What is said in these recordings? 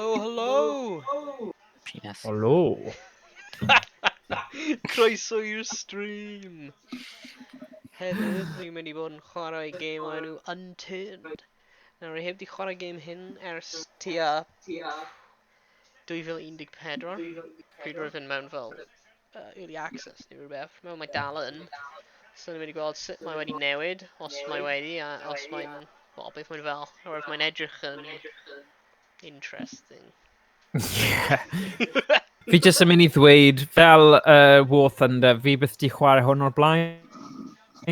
Helo, helo! Penis. Helo. Croeso i'r stream! Heddiw, ni'n mynd i bod yn chwarae gêm o'r enw Unturned. Nawr, rwy heb di chwarae gêm hyn ers tua 2014. Pryd roedd hyn mewn fel early access neu rhywbeth. Mewn mae dal yn. So ni'n mynd i gweld sut mae wedi newid, os mae wedi, a os mae'n... Wel, beth mae'n fel. Oherwydd mae'n edrych yn interesting. Yeah. Fi jyst yn mynd i ddweud, fel War Thunder, fi byth di chwarae hwn o'r blaen.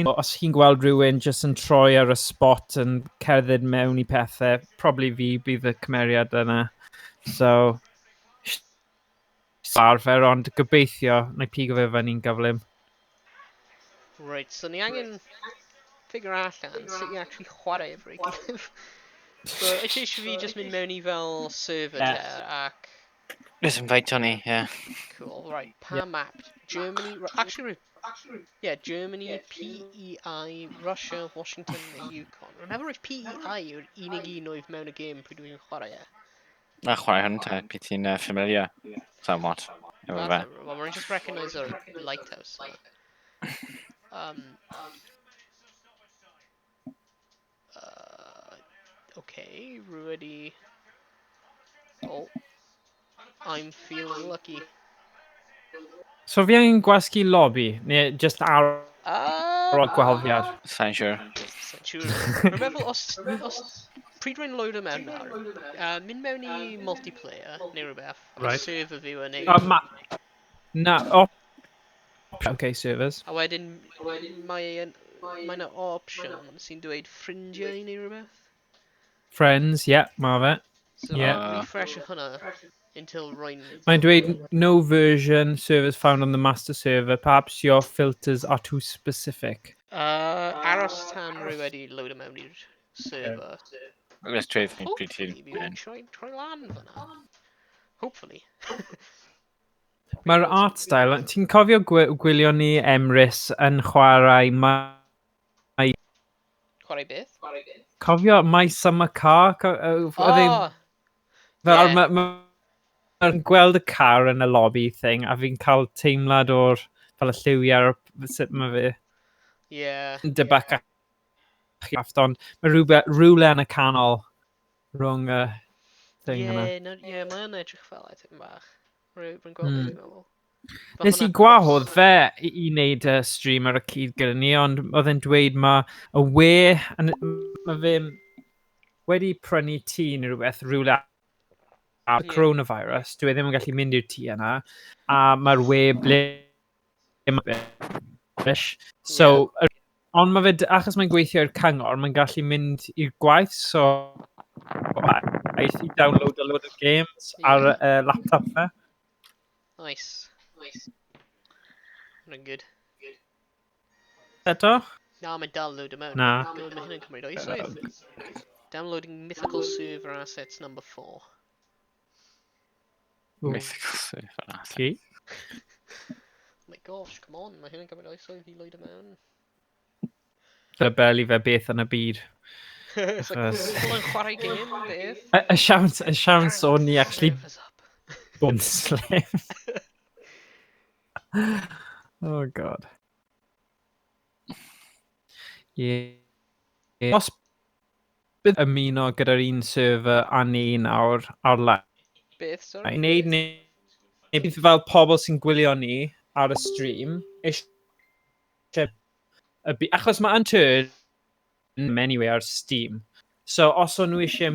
Os chi'n gweld rhywun jyst yn troi ar y spot yn cerdded mewn i pethau, probably fi bydd y cymeriad yna. So, arfer, ond gobeithio, na i pigo fe fyny'n gyflym. Right, so ni angen figure allan sut i actually chwarae efo'i gilydd. So, eisiau fi just mynd mewn i fel server te, ac... Just invite ni, yeah. Cool, right, pa map? Germany, actually, yeah, Germany, PEI, Russia, Washington, neu Yukon. Rwy'n meddwl roedd PEI yw'r unig un oedd mewn y gêm pryd dwi'n chwarae e. Na chwarae hwn te, bydd ti'n familiar somewhat efo fe. Well, mae'n just recognise o'r lighthouse. Okay, rwy wedi... Oh. I'm feeling lucky. So fi angen gwasgu lobby, neu just ar o'r gwahoddiad? Sa'n siŵr. Sa'n siŵr. Rwy'n meddwl os pryd rwy'n load o mewn nawr, mynd mewn i multiplayer neu rhywbeth, right. Server viewer neu... Na, oh. Okay, servers. A wedyn mae yna option sy'n dweud ffrindiau neu rhywbeth. Friends, yeah, mae fe. So yeah. Refresh hwnna until rwy'n... Mae'n dweud no version servers found on the master server. Perhaps your filters are too specific. Aros tan rwy wedi load o mewn i'r server. Let's try fi pryd ti'n... Hopefully, troi lan fyna. Hopefully. Mae'r art style, ti'n cofio gwylio ni Emrys yn chwarae My... Chwarae beth? Cofio My Summer Car? Oh! Fel mae'n gweld y car yn y lobby thing, a fi'n cael teimlad o'r fel y lliwiau ar sut mae fe. Yeah. Yn debyg ac ond mae rhywle yn y canol rhwng y thing yna. Ie, mae'n edrych fel e tipyn bach. Rwy'n gweld beth dwi'n meddwl. Nes i gwahodd fe i wneud y stream ar y cyd gyda ni, ond oedd e'n dweud mae y we, mae fe wedi prynu tŷ neu rhywbeth rhywle ar coronavirus, dwi ddim yn gallu mynd i'r tŷ yna, a mae'r we ble mae fe. So, ond mae fe, achos mae'n gweithio i'r cyngor, mae'n gallu mynd i'r gwaith, so aeth i download a load of games ar laptop fe. Nice. Nice. Hwnna'n good. Eto? Na, mae'n dal load o mewn. Na. Mae hynny'n cymryd oesoedd. Downloading mythical server assets number 4. Mythical server assets. Okay. Oh my gosh, come on. Mae hynny'n cymryd oesoedd i load o mewn. Dyna bel i fe beth yn y byd. It's like, pobl yn chwarae gêm, beth? Y siawns o'n ni actually bod yn slim. Oh god. Yeah. Os bydd ymuno gyda'r un server a ni nawr ar-lein. Beth, sorry? Neu bydd fel pobl sy'n gwylio ni ar y stream, eisiau... Achos mae Unturned anyway ar Steam. So os o'n nhw eisiau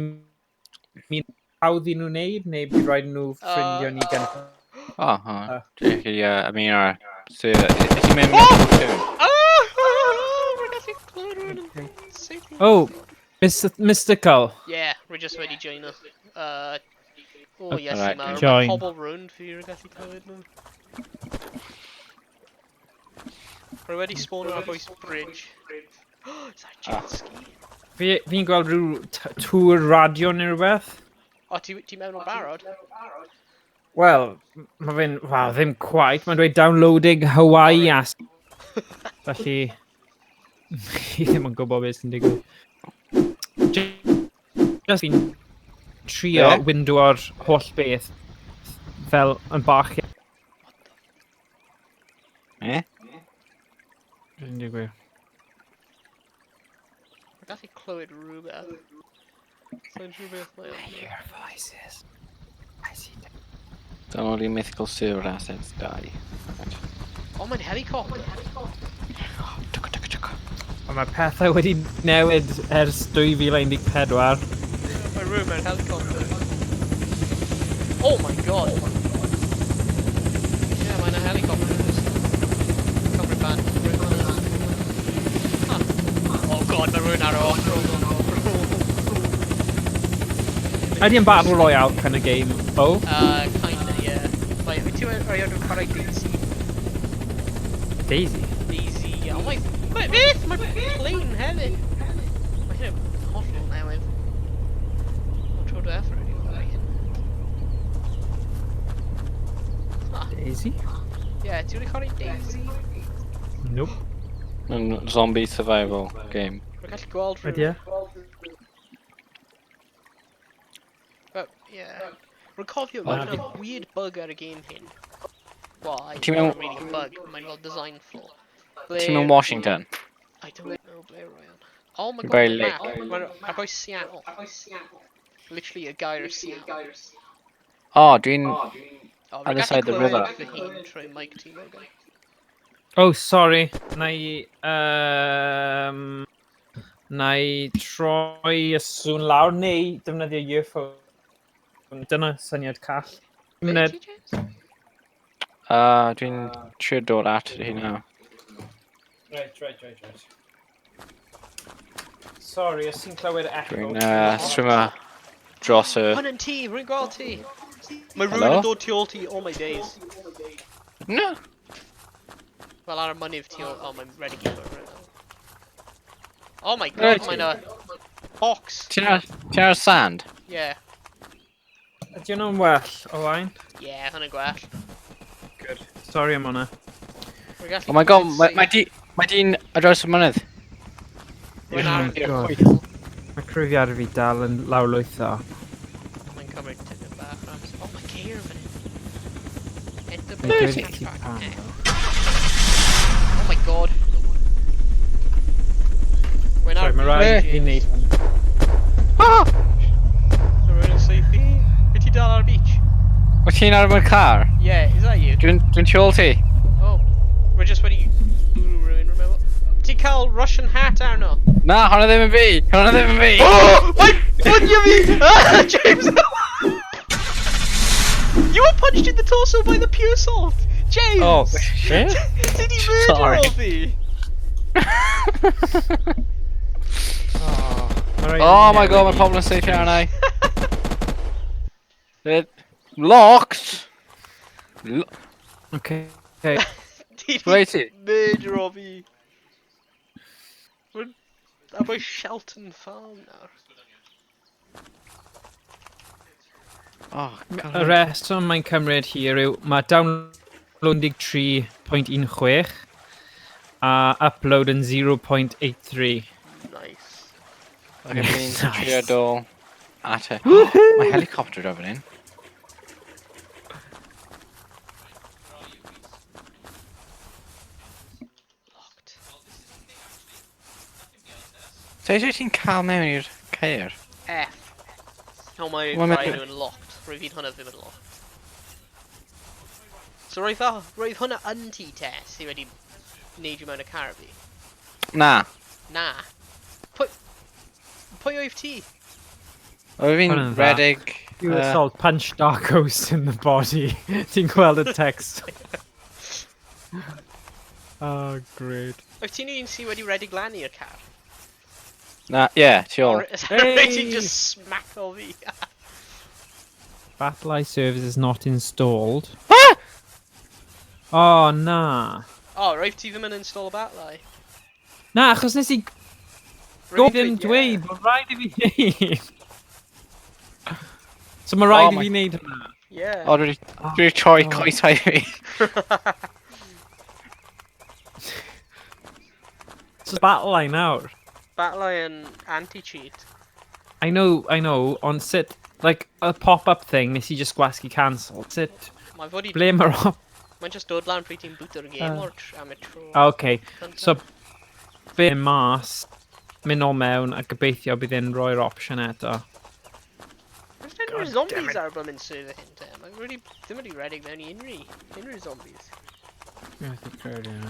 mynd hawdd i nhw wneud, neu bydd rhaid nhw ffrindio ni gan... O, dwi'n gallu ymuno ar server. Ys i'n mynd mewn? Rwy'n gallu clywed rhywun yn saethu. Oh, Mystical. Yeah, rwy just wedi joino. Oh, yes, mae pobl rownd fi rwy'n gallu clywed nhw. Rwy wedi spawn ar bwys bridge. Is that jet ski? Fi'n gweld rhyw tŵr radio neu rhywbeth. O, ti mewn o'r barod? Wel, mae fe'n... Wel, ddim quite. Mae'n dweud downloading Hawaii as. Felly, fi ddim yn gwybod beth sy'n digwydd. Just fi'n trio Be? window'r holl beth fel yn bach. Eh? Dwi'n digwydd. Rwy'n gallu clywed rhywbeth. Sa'n siŵr beth mae I o'n. hear voices. I see them. Downloading mythical server assets 2. Oh, mae'n helicopter. Tucka, tucka, tucka. Ond mae pethau wedi newid ers 2014. Mae rhywun mewn helicopter. Oh my god. Yeah, mae'n a helicopter. Just cymryd bant. Huh. Oh god, mae rhywun ar y ochr. Ydy yn Battle Royale kind of game? Oh? Kinda, yeah. Like, wyt ti erioed yn chwarae DayZ? DayZ? DayZ, yeah. Oh my... Mae beth? Mae plane hefyd. Mae hyn yn hollol newydd. O tro diwethaf wedi chwarae hyn. Ah, DayZ? yeah, ti wedi chwarae DayZ? Nope. Yn zombie survival game. Rwy'n gallu gweld Ydy e? But, yeah. Rwy'n cofio, Na, mae'n a weird bug ar y game hyn. Well, I Ti'n not mewn- really a bug, mae'n fel design flaw. Ti'n mewn Washington? I don't know ble Ryan. Oh my god, Very the late. map. Mae'n ar bwys Seattle. Literally a gair Seattle. Oh, dwi'n... Oh, Other rwy'n gallu side the river. clywed fy hun trwy mic ti, Morgan. Oh, sorry. Na i... Na i troi y sŵn lawr neu defnyddio earphone. Dyna syniad call. Be Munud. ti, James? Dwi'n trio dod at hi now. Right. Sorry, os ti'n clywed echo. Dwi'n swimmer dros y... Hwn yn ti, rwy'n gweld ti. Mae rhywun Hello? yn dod tu ôl ti, oh my days. No! Fel ar y mynydd tu ôl, oh, mae'n ready game over now. Oh my god, Right. mae'n a box. Ti'n ar, ti ar sand? Yeah, Ydy hwnna'n well, Owain? yeah, hwnna'n gwell. Good. Sorry am hwnna. Rwy'n gallu Oh my god, clywed mae syth. mae di, mae dyn ar draws y mynydd. Rwy'n ar Oh y God. hill. Mae cyfrifiadur fi dal yn lawrlwytho. Mae'n cymryd tipyn bach o amser. Oh, mae ceir fan hyn. Enter Mae box dweud ti hatchback. pam. Oh my god. Rwy'n ar Sorry, mae y rhaid i beach, fi James. wneud hwn. Ah! Rwy'n yn saethu. Wyt ti dal ar y beach? Wyt ti'n ar y car? Yeah, is that you? Dwi'n tu ôl ti. Oh, we're just wedi bwrw rhywun, remember? Ti'n cael Russian hat arno? Na, hwnna ddim yn fi! Hwnna ddim yn fi! Oh! Mae'n pwnio fi! Ah, James! You were punched in the torso by the pure salt! James! Oh, shit. Did he murder Sorry. all fi? Oh, mae rhaid i Oh fi my god, newid mae pobl yn saethu arna i. It locked! Okay. Okay. Did he Ble ti? murder o fi? We're ar bwys Shelton Farm nawr. Oh, Y god. reswm mae'n cymryd hir yw mae download 13.16 a upload yn 0.83. Nice. Okay, fi'n Nice. trio dod at e. Mae helicopter draw fan hyn. Locked. So eisiau ti'n cael mewn i'r ceir? F. Oh, mae Wel, mae- rhai nhw yn locked. Roedd fi'n hwnna ddim yn locked. So roedd hwnna yn ti test sydd wedi neud i mewn y car fi? Na. Na. Pwy oedd ti? Oedd fi'n Hwnna'n dda. rhedeg... You assault punch Dark Ghost in the body. Ti'n gweld y text. Oh, great. Oedd ti'n un sydd wedi rhedeg lan i'r car? Na, ie, yeah, tu ôl. Or hey! Ti'n Hey! just smack o fi? BattlEye service is not installed. Ah! Oh, na. Oh, roedd ti ddim yn install BattlEye. Na, achos nes i Roedd ddim ti- dweud, mae rhaid i fi wneud. So mae rhaid Oh i my- fi wneud hwnna. Yeah. O, dwi wedi troi coesau fi. So BattlEye nawr. BattlEye yn anti-cheat. I know, ond sut Like, y pop-up thing, nes i just gwasgu cancel. Sut, Mae fod i... ble mae'r op... Mae'n just dod lan pryd ti'n bwto'r game o'r am y tro. Ah, okay. Cyntaf. So, be mas, mynd nôl mewn a gobeithio bydd e'n rhoi'r opsiwn eto. Oes yna unrhyw zombies ar y blymyn server hyn te? Mae'n really ddim wedi redeg mewn i unrhyw zombies.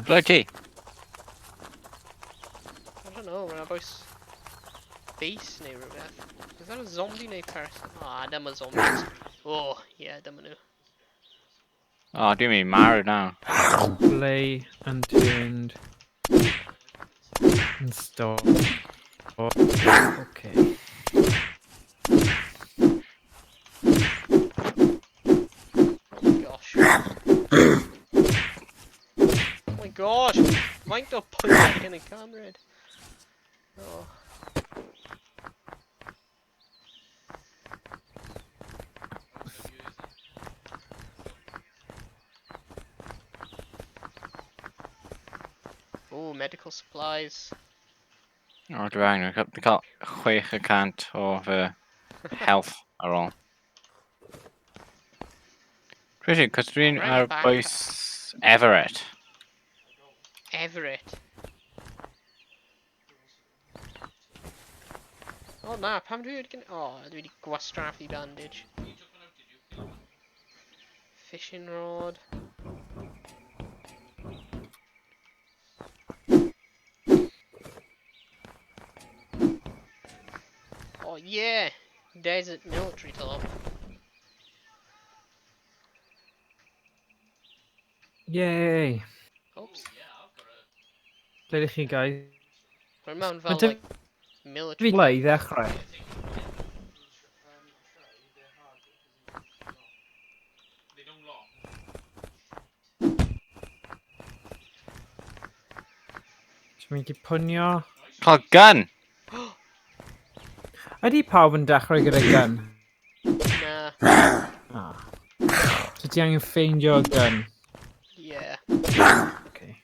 Ble ti? I don't know, mae'n bwys base neu rhywbeth. Is that a zombie neu person? Ah, dyma zombies. Oh, yeah, dyma nhw. O, dwi'n mynd i marw nawr. Play unturned. Install. Okay. Oh my gosh. Oh my gosh! Faint o pwysau gen y camera. Oh. Oh, medical supplies. O, dwi angen. Dwi'n cael 6% o fy health ar ôl. Dwi'n siŵr, cos dwi'n Right, ar back. bwys Everett. Everett. O na, pam dwi wedi... O, dwi wedi gwastraffu bandage. Fishing rod. Oh yeah! Desert military top. Yay! Oops. Ble ydych chi, guys? Mae'n mewn Ma' fel, dim- like, military... Fi le i ddechrau. So mi'n gallu pwnio. Cael gun! Ydy pawb yn dechrau gyda gun? Na. Ah. So ti angen ffeindio gun. Yeah. Okay.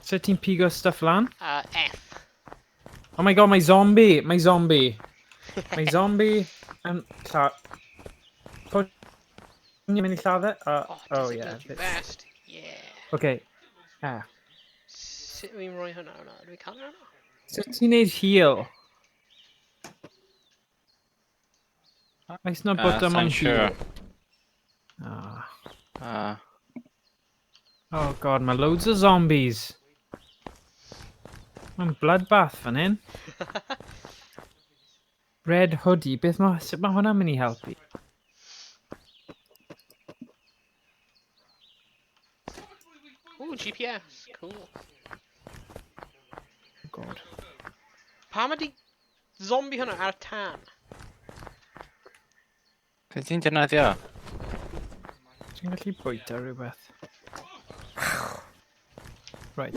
So ti'n pigo stuff lan? F. Oh my god, mae zombie! Mae zombie! Mae zombie yn lla... Pwnio mynd i lladd e? Oh, Oh desert yeah. military vest. Yeah. Okay. Ah. Sut wy'n rhoi hwnna hwnna? Dwi cael hwnna? So ti'n neud heal? Oes na bwtwm Sai'n am heal? siŵr. Ah. Oh god, mae loads o zombies. Mae'n bloodbath fan hyn. Red hoodie, beth ma, sut mae hwnna'n mynd i helpu? Ooh, GPS. Cool. Oh god. Pam ydi zombie hwnna ar tan? Sut ti'n defnyddio? Ti'n gallu bwyta rhywbeth? Right.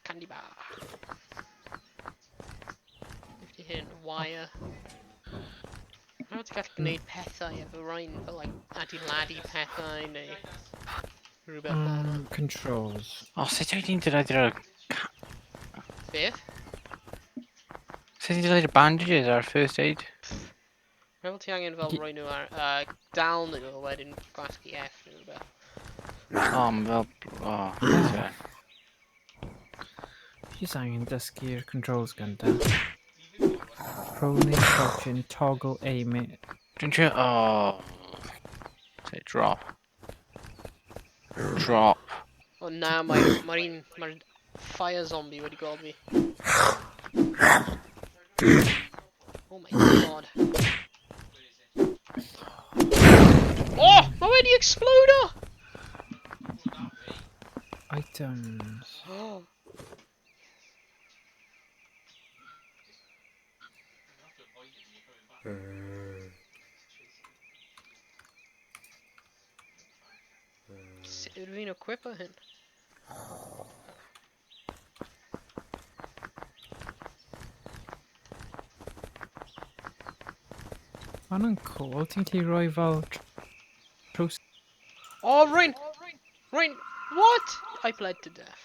Candy bar. 50 hyn, wire. Mae'n ti'n gallu gwneud pethau efo rhain, fel like, adeiladu pethau neu rhywbeth fel yna. Controls. O, sut wyt ti'n defnyddio'r... Beth? Sut ti'n defnyddio'r bandages ar first aid? Meddwl ti angen fel rhoi nhw ar... Dal nhw a wedyn gwasgu F neu rhywbeth. O, mae fel... O, beth Jyst angen dysgu'r controls gynta. Proning, crouching, toggle aiming. Dwi'n trio... O... Say drop. Drop. O na, mae'r mae un... Mae'r fire zombie wedi gweld fi. Oh my god. Oh! Mae wedi explodo! Items. Oh. Sut ydw i'n equipo hyn? Ma' hwnna'n cool. Ti'n gallu rhoi fel Oh, rwy'n... Rwy'n... What? I bled to death.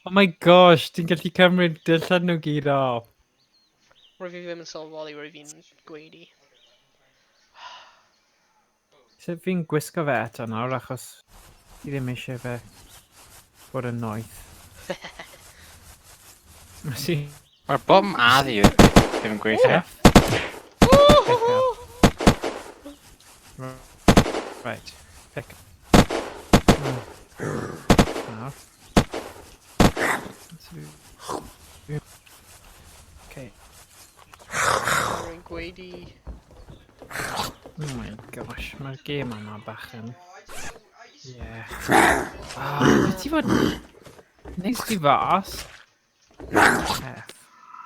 Oh my gosh, ti'n gallu cymryd dillad nhw gyd off. Rwy fi ddim yn sylweddoli rwy fi'n gweidi. Sut fi'n gwisgo fe eto nawr achos fi ddim eisiau fe bod yn noeth. Si. Mae'r bottom addi ddim yn gweithio. Pick up. Right. Pick. Nawr. Okay. Rwy'n gweidi. Oh my gosh, mae'r gêm yma bach yn... Yeah. Ah, beth ti fod... Nes ti fas? F.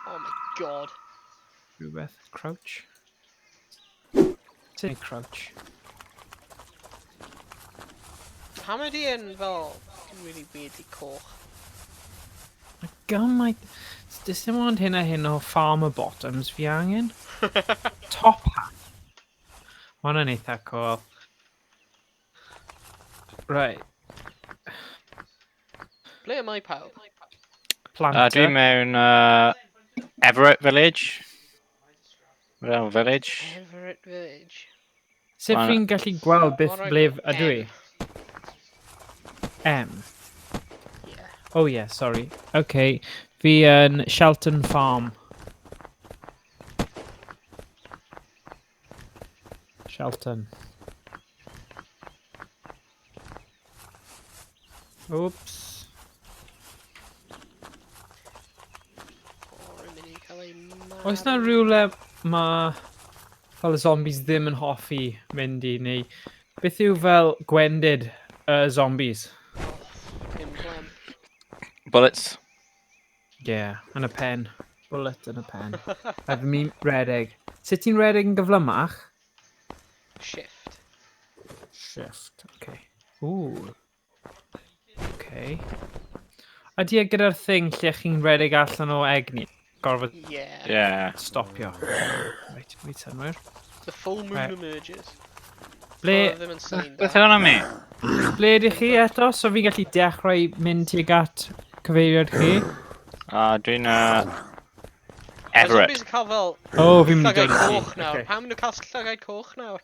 Oh my God. Rhywbeth. Crouch. Ti'n crouch. Pam ydi yn fel really weirdly coch? Mae gymaint... Does dim ond hyn a hyn o farmer bottoms fi angen. Top hat. Ma' hwnna'n eitha cool. Right. Ble am I pawb? Planter. Dwi mewn Everett Village. Well, Village. Everett Village. Sut fi'n gallu gweld beth Alright, ble ydw i? M. M. Yeah. Oh yeah, sorry. Okay. Fi yn Shelton Farm. Shelton. Oops. O, rwy'n mynd i cael ei Oes na marw. rhywle mae fel y zombies ddim yn hoffi mynd i, neu beth yw fel gwendid y zombies? Dim clem. Bullets. Yeah, yn y pen. Bullet yn y pen. A fy mi'n redeg. Sut ti'n redeg yn gyflymach? Shift. Shift, okay. Ooh. Okay. Ydy e gyda'r thing lle chi'n redeg allan o egni? Gorfod Yeah. Yeah. stopio. Right, wait synwyr. The full moon Right. emerges. Ble, O, ddim yn syniad Beth da. yw hwnna mi? ble ydych chi eto? So fi'n gallu dechrau mynd tuag at cyfeiriad chi? Dwi'n Mae Everett. zombies yn cael fel O, oh, fi'n mynd i llygaid dod i ti. coch nawr. Okay. Pam maen nhw'n cael llygaid coch nawr?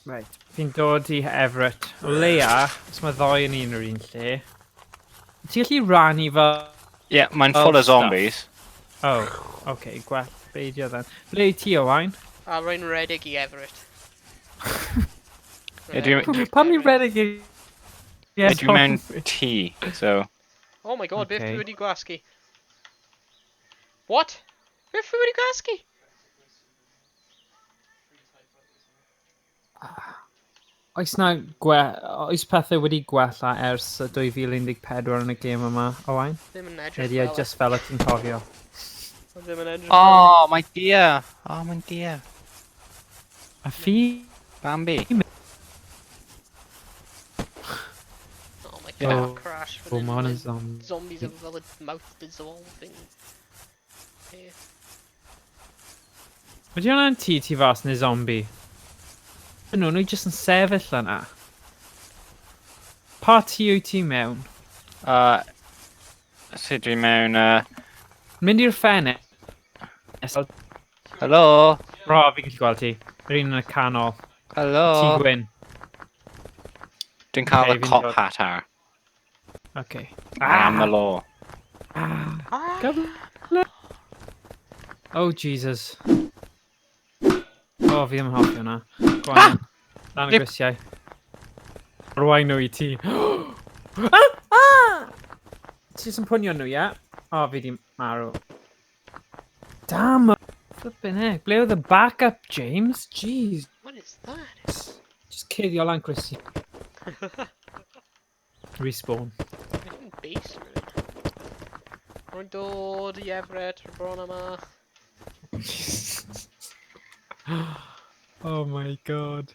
Right. Fi'n dod i Everett. O leia, os mae ddoi yn un o'r un lle. Ti'n gallu rannu fel... Yeah, mae'n Oh, full of stuff. zombies. Oh, okay, gwell beidio then. Ble i ti, Owain? A rwy'n redeg i Everett. Ie, dwi'n- Pam ni'n redeg i... Yeah, dwi'n mewn tŷ, so... Oh my God, beth Okay. dwi wedi gwasgu? What? Beth dwi wedi gwasgu? Oes na gwe... Oes pethau wedi gwella ers y 2014 yn y gêm yma, Owain? Ddim yn edrych Neu ydi e fel e. just fel y ti'n cofio? Ddim yn edrych fel e. Oh, mae deer. Oh, mae'n deer. A fi... Bambi. Oh my Yeah. God, crash. Oh, mae hwn yn zombie. Zombies efo fel y mouth dissolving. Peth. Ydy hwnna'n tŷ ti fas neu zombie? Nhw, nhw jyst yn sefyll yna. Pa tŷ wyt ti mewn? So dwi'n mewn... Mynd i'r ffenest. Hello? Ro, fi'n gallu gweld ti. Yr un yn y canol. Hello? Tŷ gwyn. Dwi'n cael Okay, y fi'n cop dod. hat ar. Okay. I am the law. Ah. Gyfle. Oh, Jesus. Oh, fi ddim yn hoffi hwnna. Go on. Lan y Yep. grisiau. Rwain nhw i ti. Ah! Ah! Ti jyst yn pwnio nhw, ie? O, fi di marw. Damn! Flipping heck. Ble oedd y backup, James? Jeez. What is that? Just cuddio lan grisiau. Respawn. Dwi'n base rhywun. Rwy'n dod i Everett, rwy'n bron yma. Oh my God.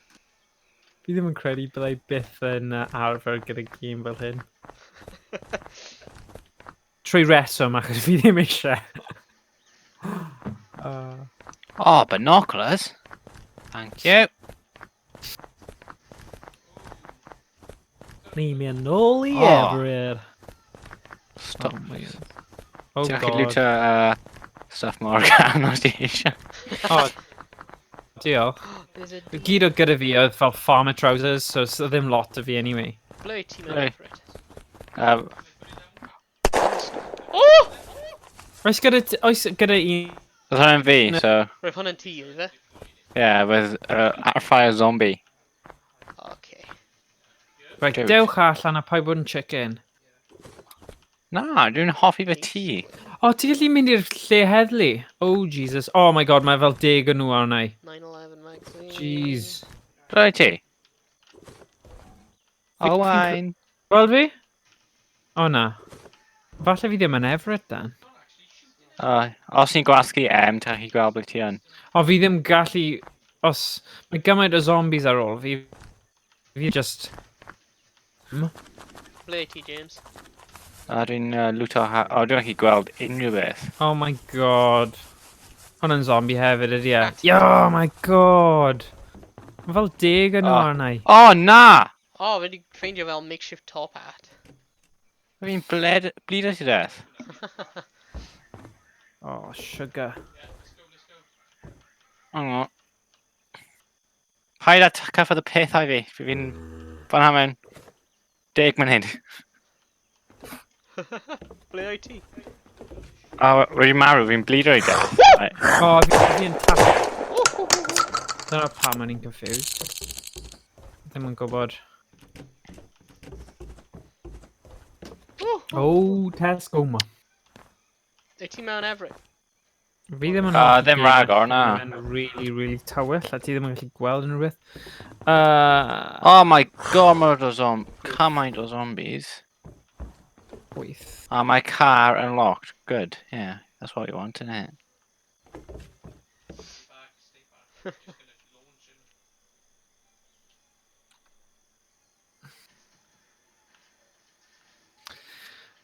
Fi ddim yn credu byddai byth yn arfer gyda gêm fel hyn. Trwy reswm, achos fi ddim eisiau. Oh, binoculars. Thank you. Ni'n mynd nôl i Oh. Everett. Stop. Oh my God. Oh Ti'n gallu God. lwtio stuff Morgan os ti eisiau. Oh, diolch. There's a Gyd o gyda fi oedd fel farmer trousers, so ddim lot o fi anyway. Ble wyt ti'n mewn Right. Everett? Oh! Oes gyda, oes gyda un... Oedd hwnna'n fi, so... Roedd hwnna'n ti, oedd e? Yeah, with fire zombie. Okay. Right, Dude. dewch allan a paid bod yn chicken. Na, dwi'n hoffi fy tŷ. O, ti'n gallu mynd i'r lle heddlu? Oh, Jesus. Oh my God, mae fel 10 o nhw arna i. 9/11 magazine. Jeez. Ble wyt ti? Owain. Gweld fi? O na. Falle fi ddim yn Everett then. Os ni'n gwasgu M, ti'n gallu gweld ble ti yn. O, fi ddim gallu... Os... Mae gymaint o zombies ar ôl fi... Fi just... Ble wyt ti, James? A dwi'n lwto... O, dwi'n gallu gweld unrhyw beth. Oh my God. Hwnna'n zombie hefyd ydy e. Oh my God. Mae fel 10 o nhw Oh. arna i. O, na! O, fi wedi ffeindio fel makeshift top hat. Fi'n bledo ti death. Oh, sugar. O. Paid â cyffwrdd y pethau fi. Fi'n... Fan hyn mewn 10 munud. Ble wyt ti? O, wedi marw, fi'n bledo i death. Right. O, fi'n tap... Dyna pam o'n i'n confused. Ddim yn gwybod. Oh, Tesco ma. Wyt ti mewn Everett? Fi ddim yn Ah, hoffi ddim gêm rhagor, na. Mae'n really, really tywyll, a ti ddim yn gallu gweld unrhyw beth. Oh my God, mae'r cymaint o zombies. Wyth. Ah, my car unlocked. Good, yeah. That's what you want, isn't it?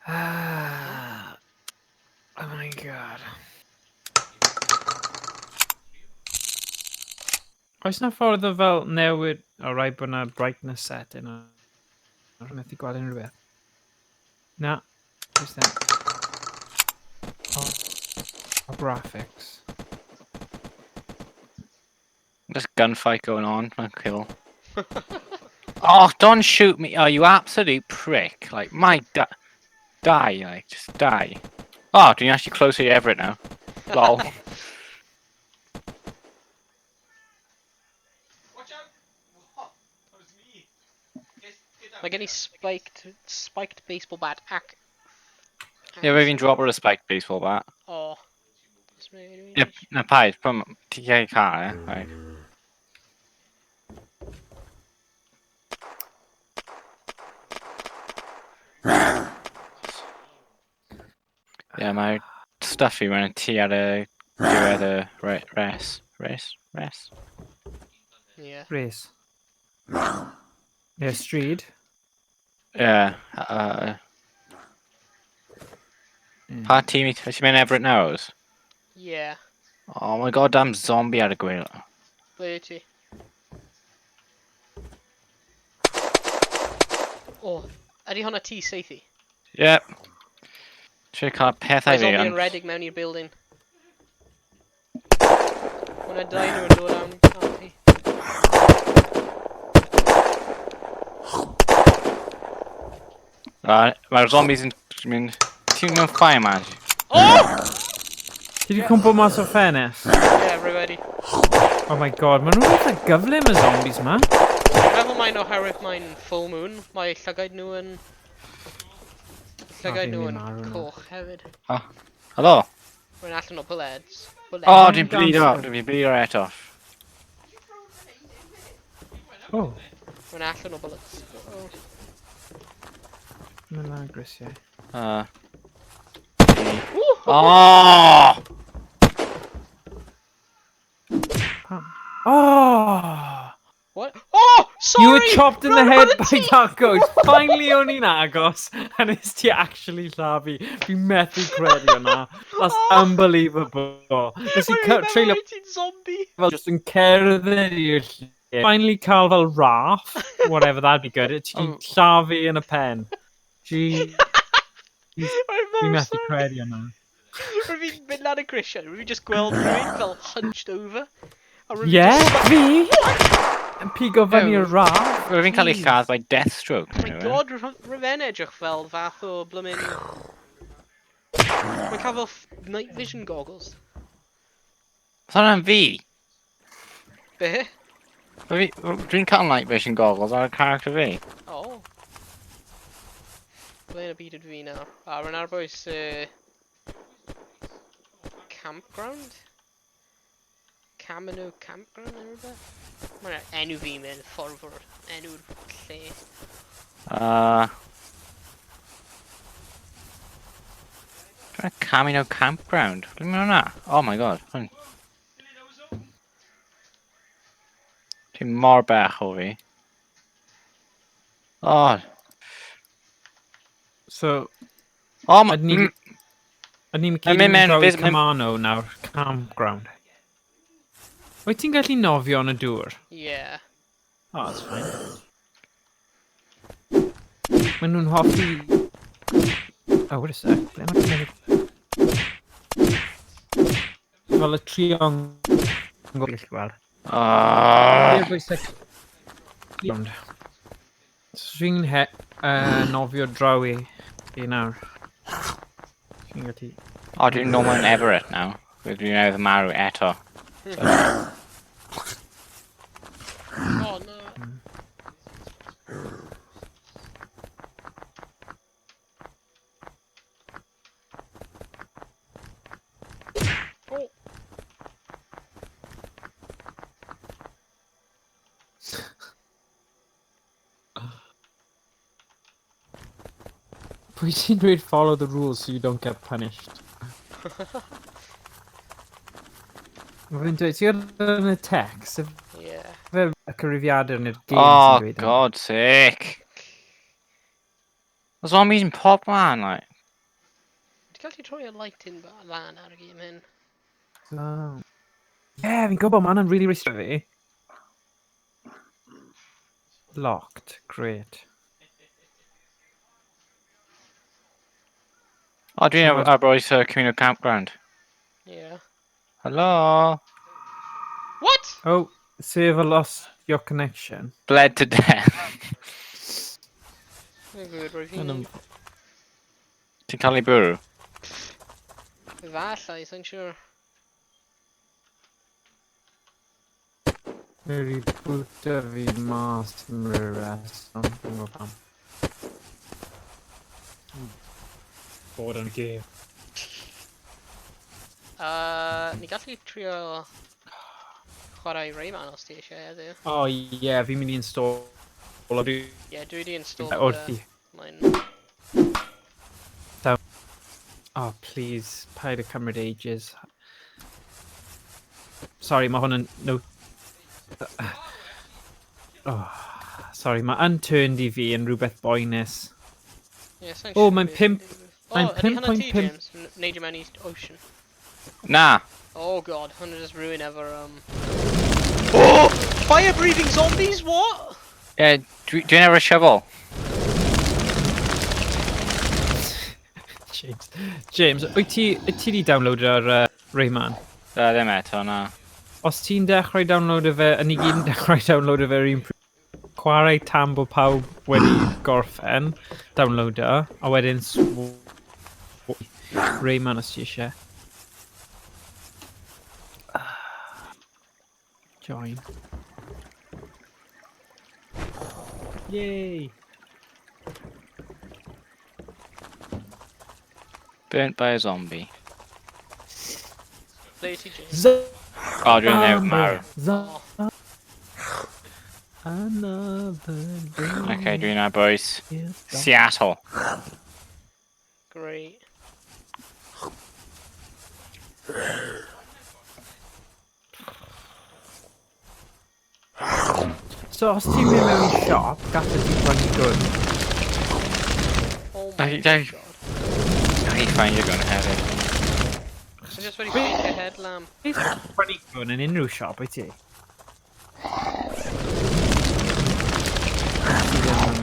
Ah, oh my God. Oes na ffordd o fel newid... O, rhaid bod na brightness setting o. Rwy'n methu gweld unrhyw beth. Na, oes ddim. O, graphics. There's gunfight going on. Mae'n cool. Oh, don't shoot me. Oh, you absolute prick. Like, my die, like, just die. Oh, dwi'n actually closer to Everett now. Lol. Mae gen i spiked baseball bat ac... Ie, yeah, fi'n drop ar y spiked baseball bat. O. Ie, na paid, pam, ti'n cael car, e? Right. Ie, mae stuff i mewn tŷ ar y diwedd y res. Res? Res? Ie. Race. Ie, stryd. Ie. Pa tîm i ti mewn Everett Narrows? Ie. Oh my god, damn zombie ar y gwaelod. Ble wyt ti? O, ydy hwnna ti seithi? Yep. Trio cael pethau Mae fi, zombie yn ond... rhedeg mewn i'r building. Hwnna dau nhw yn dod am ti. Mae'r zombies yn mynd... Ti'n mewn fire man? Oh! Ti wedi cwmpo mas o ffenest? Ie, rwy wedi. Oh my God, maen nhw'n eitha gyflym y zombies ma. Dwi'n meddwl mae'n oherwydd mae'n full moon. Mae llygaid nhw yn... Llygaid fi'n nhw mynd yn marw nawr. coch hefyd. Helo? Rwy'n allan o bullets. Bullets. O, dwi'n blido. Dwi'n blido eto. Oh, Rwy'n allan o bullets. Oh. mae'n lan grisiau. Woo! Oh! Pam? Oh! What? Oh! Sorry! You were chopped in the Rwy'n head ar y by tŷ! Dark Ghost. Finally o'n i'n agos, a nes ti actually llafu. Fi'n methu credu hwnna. That's unbelievable. Nes i Rwy'n meddwl treulio wyt ti'n zombie. fel just yn cerdded i'r lle. Finally cael fel raff, whatever, that'd be good. Ti'n llafu yn y pen. Gee. Fi'n methu credu yna. Rwy'n fi'n mynd lan y grisiau, rwy'n fi just gweld rhywun fel hunched over. Yeah, fi! Yn pigo fyny y raff. Rwy'n fi'n cael ei lladd by Deathstroke. Oh my god, rwy'n fe'n edrych fel fath o blymyn... Mae'n cael fel night vision goggles. Oedd hwnna'n fi? Be? Dwi'n cael night vision goggles ar y character fi. Oh. Ble yn y byd ydw fi nawr? A, rwy'n ar bwys campground? Camino Campground neu rhywbeth? Mae'n enw fi mewn ffordd o'r enw'r lle. Dwi'n Camino Campground. Dwi'n mynd hwnna? Oh my god. Ti'n mor bech o fi. Oh. So... Oh my... Ydyn ni'n gyd yn mynd draw i Camano nawr, campground. Wyt ti'n gallu nofio yn y dŵr? Yeah. Oh, that's fine. Maen nhw'n hoffi... Oh, wait a sec. Ble mae'n cymryd... Fel y triongl. Gallu gweld. Dwi'n nofio draw i nawr. Fi'n gallu... O, dwi'n normal yn Everett nawr. Dwi'n newydd marw eto. Oh, no. Oh. Pwy ti'n dweud follow the rules so you don't get punished? Mae fe'n dweud, ti'n gwybod yn y text, yeah. Fe y cyfrifiadur neu'r game Oh, sy'n dweud. God's sake. The zombies yn pop man, like. Ti'n gallu troi y lighting lan ar y game hyn? Oh. Yeah, fi'n gwybod, mae hwnna'n really rwystro fi. Locked, great. Oh, dwi'n ar bwys Camino Campground. Yeah. Hello? What? Oh, server lost your connection. Bled to death. Ti'n cael ei bwrw? Efallai, sa'n siŵr. Mae rebooter fi mas am ryw reswm. Dwi'n gwybod pam. Bod yn gêm. Ni gallu trio chwarae Rayman os ti eisiau heddiw. Oh ie, fi'n mynd i install. Ie, dwi wedi install. Wrthi. Mae'n... Oh, please, paid â cymryd ages. Sorry, mae hwn yn... No. Oh, sorry, mae unturned i fi yn rhywbeth boenus. Yeah, sa'n Oh, siŵr mae'n beth pump... yw. Mae'n Oh, ydy hwnna ti, 5.5... James? Neidio mewn i ocean. Na. Oh god, hwnna just ruin efo'r... Oh! Fire-breathing zombies, what? Yeah, dwi'n efo shovel. James, James, wyt ti wedi downloado'r Rayman? Ddim eto, na. Os ti'n dechrau downloadio fe, a ni gyd yn dechrau downloadio fe yr un pryd, chwarae tan bod pawb wedi gorffen downloadio, a wedyn Rayman os ti eisiau. Join. Yay! Burnt by a zombie. Ble ti, James? Oh, dwi'n newydd marw. Another day. Okay, dwi'n ar bwys Seattle. Great. So, os ti'n mynd mewn i siop, gallu ti brynu gun. Oh my god. I find you're gonna have it. So just wedi ffeindio headlamp. Beth brynu gun yn unrhyw siop, wyt ti?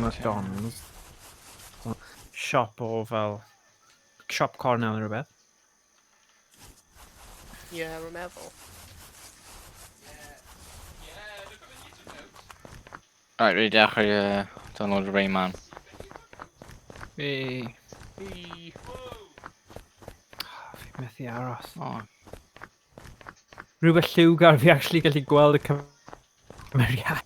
McDonald's. Siop o fel... Siop cornel neu rhywbeth. Ie, yeah, rwy'n meddwl. Alright, ready dechrau download Rayman. Fi... Fi... Fi methu aros. Oh. Rhywbeth lliwgar fi actually gallu gweld y cymeriad.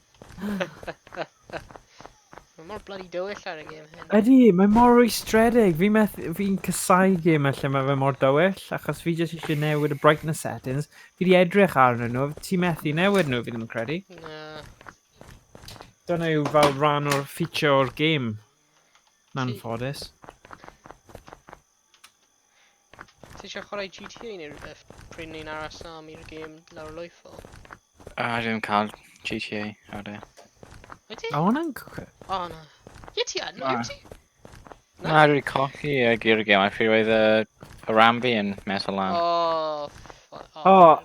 Mae mor bloody dywyll ar y gêm hyn. Ydy, mae mor rwystredig. Fi'n methu, fi'n casau gêm lle mae fe mor dywyll, achos fi jyst eisiau newid y brightness settings. Fi di edrych arnyn nhw, ti methu newid nhw, fi ddim yn credu. Na. Dyna yw fel rhan o'r feature o'r gêm. Na'n ffodus. Ti eisiau chwarae GTA neu rhywbeth pryd ni'n aros am i'r gêm lawr lwytho? Ah, dwi'n cael GTA ar e. Wyt ti? O, hwnna'n... O, na. Ie, ti yn, Na. wyt ti? Na, dwi wedi colli y gear game. A pryd oedd y RAM fi yn mess lan. O, O,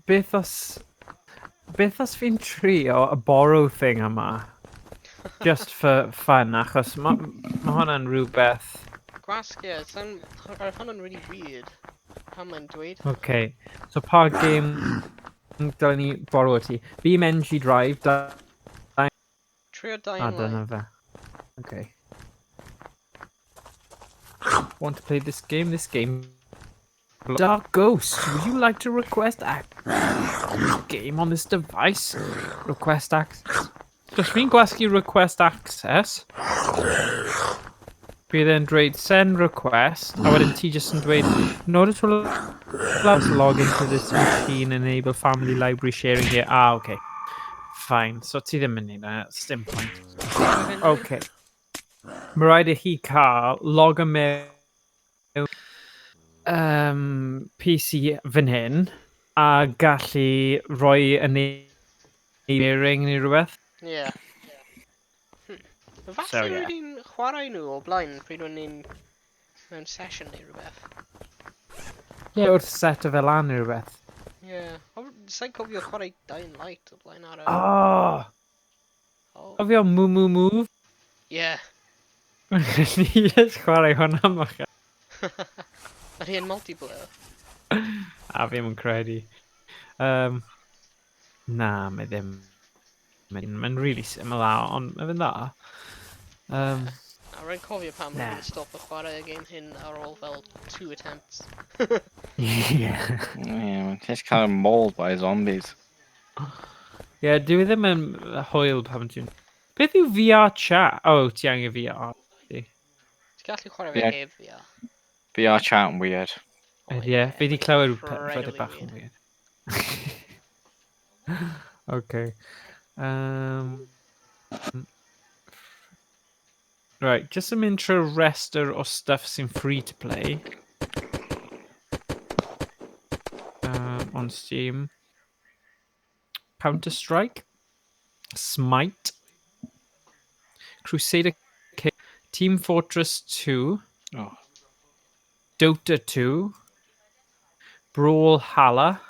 beth os... Beth os fi'n trio y borrow thing yma? Just for fun, achos mae ma hwnna'n rhywbeth... Gwasg, ie, ar hwnna'n really weird. Pan mae'n dweud. Okay. So pa game dylen ni borrow ti? BeamNG Drive, da, Trio Dying a dyna Light. fe. Okay. Want to play this game? This game. Dark Ghost, would you like to request a game on this device? Request access. Os fi'n gwasgu request access, bydd e'n dweud send request, a wedyn ti jyst yn dweud, in order to allow us to log into this machine, enable family library sharing here. Ah, okay. Fine. So ti ddim yn neud e, dim point. Okay. Mae rhaid i chi cael log mewn PC fan hyn a gallu rhoi yn sharing neu rhywbeth. Ie. Falle So, yeah. wedi'n chwarae nhw o blaen pryd o'n ni'n mewn session neu rhywbeth. Ie, yeah, wrth set o fel lan neu rhywbeth. Ie. Yeah. Sa'n cofio chwarae Dying Light o blaen ar y... Oh! Oh. Cofio Moo Moo Move? Ie. Ni jyst chwarae hwnna mach. Ydy e'n multiplayer? A fi ddim yn credu. Na, mae ddim. Mae'n mae really syml a, ond mae fe'n dda. A rwy'n cofio pam Na. rwy'n stop y chwarae y game hyn ar ôl fel two attempts. Yeah. Yeah, just cael mauled by zombies. Yeah, dwi ddim yn hwyl pan ti'n... Beth yw VR chat? Oh, ti angen VR. Ti'n gallu chwarae fe Ie. heb VR. VR chat yn weird. Oh, Ie, yeah, fi di clywed incredibly rhywbeth bach yn weird. weird. Okay. Right, just yn mynd trwy'r restr o stuff sy'n free to play. On Steam. Counter-Strike. Smite. Crusader King, Team Fortress 2. Oh. Dota 2. Brawlhalla.